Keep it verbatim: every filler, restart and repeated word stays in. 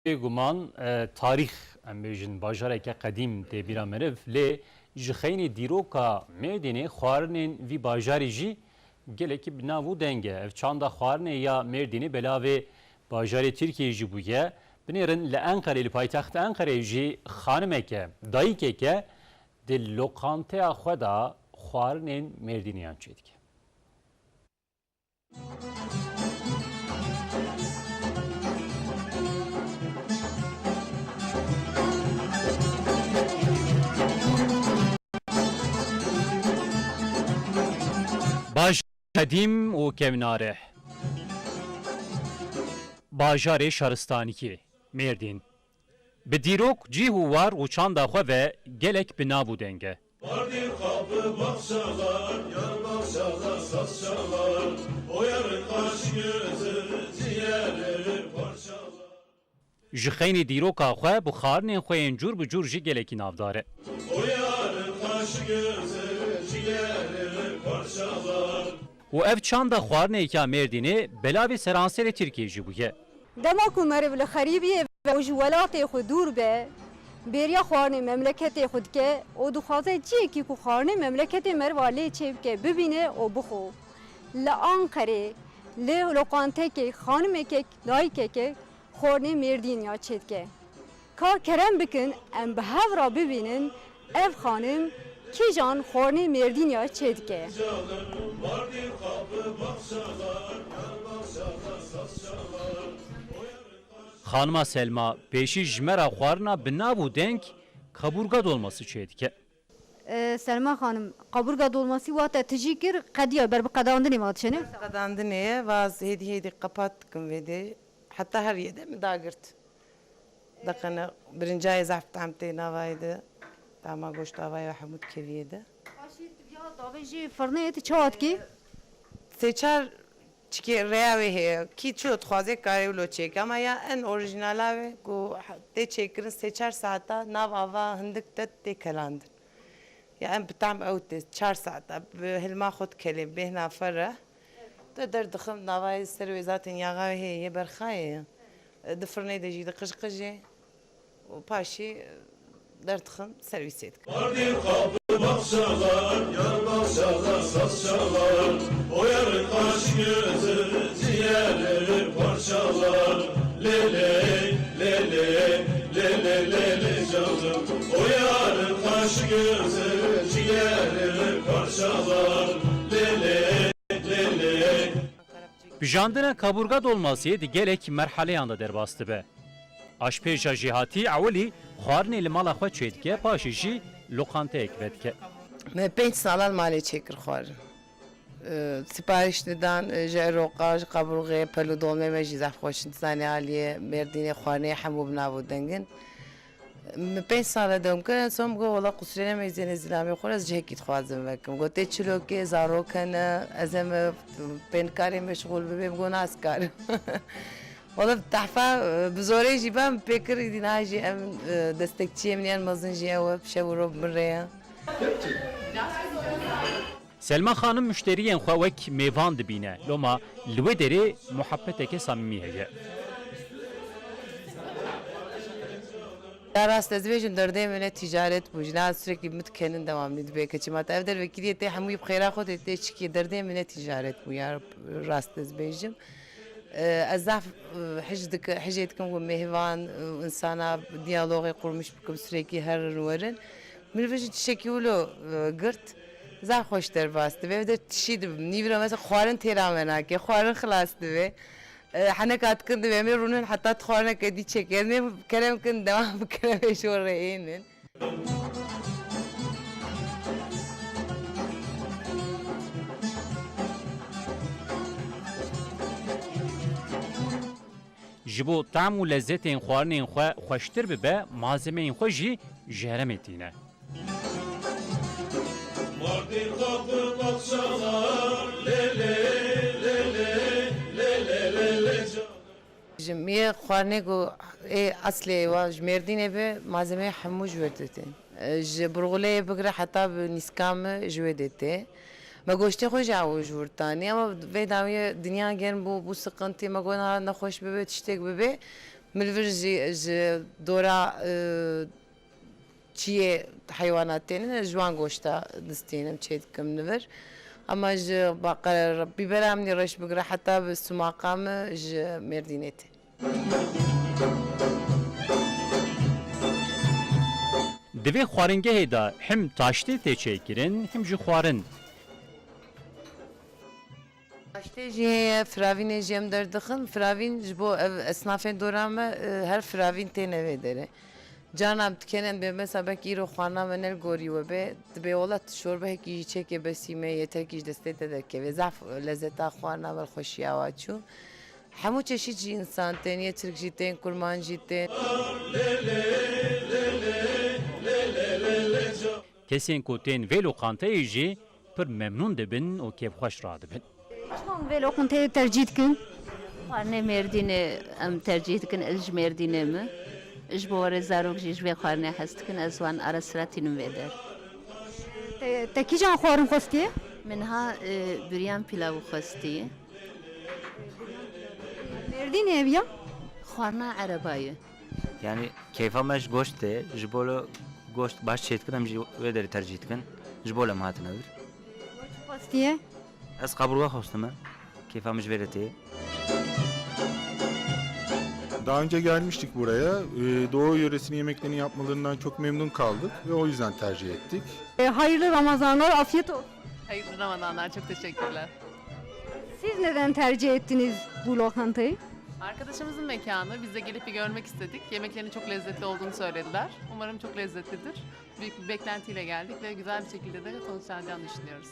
Bêguman, e, tarîx, em bêjin, bajareke qedîm tê bîra meriv, lê ji xeynî dîroka Mêrdînê xwarinên vî bajarî jî gelekî bi nav û deng e. Ev çanda xwarinê ya Mêrdînê belavê bajarê Tirkiyeyê jî bûye. Binêrin li Enqerê, li paytexta Enqereyê jî xanimeke, dayikeke di loqanteya xwe de xwarinên Mêrdîniyan çêdike. Bajarê qedîm û kevnar e. Bajarê şaristaniyê, Mêrdîn. Bi dîrok, cih û war û çanda xwe ve gelek bi nav û deng e. Mardin kapı bahçalar, yar bahçalar, saz çalar. O yarın kaşı gözü ciğerleri parçalar. Ji xeynî dîroka xwe bi xwarinên xwe yên cûr bi cûr jî gelekî navdar e. O yarın kaşı gözü ciğerleri parçalar. Û ev çanda xwarinê ya Mêrdînê belavê seranserê Tirkiyê jî bûye. Dema ku meriv li xerîbiyê ve û ji welatê xwe dûr be, bêriya xwarinê memleketê xwe dike û dixwaze cihekî ku xwarinê memleketê meriva lê çêbike, bibîne û bixwe. Li Anqerê, li loqantekê, xanimekek, dayikekek xwarinê Mêrdîn ya çêdike. Ka kerem bikin, em bi hev re bibînin, ev xanim kîjan xwarinê Mêrdîn ya çêdike. Xanima Selma pêşî ji me re xwarina bi nav û deng kaburga dolması çêdike. Ee, Selma Hanım, kaburga dolması wate tijî kir, qediya ber bi qedandinê ma dişene? Qedandinê ye, vaz hêdî hêdî qepat dikim vê dê. Heta her yê de min dagirt. Deqene birincayê zehf tam tê navayê de. Tama goşt avayê ve hemû dikeviyê de. Paşî tu ya davê jî firnê tu çawa dikî? Sê çar çikê rêya wê heye. Kî çi dixwaze karê wilo çêke. Ama ya en orijinala wê ku tê çêkirin sê çar saeta nav ava hindik te tê kelandin. Ya em bi tam ew tê çar saeta bi hilma xwe dikelê bêhna fere. Tu derdixim navayê ser wê zaten yaxa wê heye yê berxayê ye. Di firnê de jî diqijqijê. û paşî derdixin servîsê dikin. Mardin kapı bahçalar, yar bahçalar, saz çalar. O yarın kaşı gözü ciğerleri parçalar. Lele, lele, lele, lele canım. O yarın kaşı gözü ciğerleri parçalar. Lele, lele. Bijandina kaburga dolmasê di gelek merheleyan de derbas dibe. Aşpêja jêhatî ewilî xwarinê li mala xwe çêdike, paşê jî loqanteyek vedike. Me pênc sala li malê çêkir xwarin. Ee, sipariş didan, e, ji eroqa, ji kaburgê, pelû dolmê me jî zehf xweş in. Dizanê aliyê Mêrdînê xwarinê hemû bi nav û deng in. Min pênc sal e dewam kir, en son got, wela qusrê nemeyzêne zilamê xwe, ez cihekî dixwazim vekim. Got, tê çilokê, zarok hene, ez ê me pênkarê meşxûl bibêm, got, nas karim. Wela tehfa, bi zorê jî ben pê kir, îdî niha jî em, e, destekçiyê min yên mezin jî ew e, bi şev û roj bi min re ye. Selma Xanim muşteriyên xwe wek mêvan dibîne, loma li wê derê muhebbeteke samîmî heye. Ya rast ez bêjim derdê min e ticaret bû. Jina sürekli min dikenin devamlı dibê keçî. Ma te ev dervekiriyê tê hemûyî bi xêra xwe tê, tê çikî derdê min e ticaret bû ya rast ez bêjim. Ee, ez zaf, e, hij dik-, hijê dikim ku mêvan, e, insana diyalogê qurmuş bikim, sürekli herin werin. Min vê jî tiştekî wilo, e, girt. Zaf xweş derbas dibe. Ev de tişî di nîvira mesela xwarin têra me nake. Xwarin xilas dibe. E, heneka dikin dibe. Em ê rûnin heta tu xwarineke dî çêke. Em ê kerem kin dewam bikin. Em ê ji we re ênin. Ji bo tam û lezzetên xwarinên xwe xweştir bibe, malzemeyên xwe jî ji herêmê tîne. Mardin kapı bahçalar, le le, le le, le le le le can. Ji miyê xwarinê ku ê eslê wa ji Mêrdînê be, malzemeyê hemû ji wir didin. Ji burxuleyê bigire heta bi nîska me ji wê dê tê. Me goştê xwe jî ew ji wir tanî, ama vê dawiyê dinya germ bû, bû siqintî, me got, "Niha nexweş bibe, tiştek bibe." Min li vir jî ji dora, e, çiyê heywanat tênin, ji wan goşta distînim, çê dikim li vir. Ama ji baqer-, bîbera min reş bigire heta bi sumaqa min ji Mêrdînê tê. Di vê xwaringehê de him taştê tê çêkirin, him jî xwarin. Taştê jî heye, firavînê jî em derdixin. Firavîn ji bo ev esnafên dora me, e, her firavîn têne vê derê. Carna em dikene bê, mesela belkî îro xwarina me ne li gorî we bê, dibê wela tu şorbehekî jî çêkê besî me, yê terekî ji destê te derkeve. Zaf lezeta xwarina me li xweşiya wa çû. Hemû çeşît jî însan tên, yê tirk jî tên, kurmanc jî tên. Kesên ku tên vê loqanteyê jî pir memnûn dibin û kêfxweş radibin. Çima hûn vê loqanteyê tercîh dikin? Xwarinê Mêrdînê em tercîh dikin, ez ji Mêrdînê me. Ji bo warê zarok jî ji vê xwarinê hez dikin, ez wan ara sira tînim vê der. Te, te kîjan xwarin xwestiye? Min ha, e, biryan pilav xwestiye. Mêrdînê ev ya? Xwarina erebayê. Yani keyfa me ji goşt tê, ji bo lo goşt baş çêdikin, em jî wê derê tercîh dikin. Ji bo lo em hatine vir. Xwestiye? Ez kaburga xwestime. Keyfa min ji vê re tê. Daha önce gelmiştik buraya. Ee, Doğu yöresinin yemeklerini yapmalarından çok memnun kaldık ve o yüzden tercih ettik. E, hayırlı Ramazanlar, afiyet olsun. Hayırlı Ramazanlar, çok teşekkürler. Siz neden tercih ettiniz bu lokantayı? Arkadaşımızın mekanı, biz de gelip bir görmek istedik. Yemeklerinin çok lezzetli olduğunu söylediler. Umarım çok lezzetlidir. Büyük bir beklentiyle geldik ve güzel bir şekilde de sonuçlanacağını düşünüyoruz.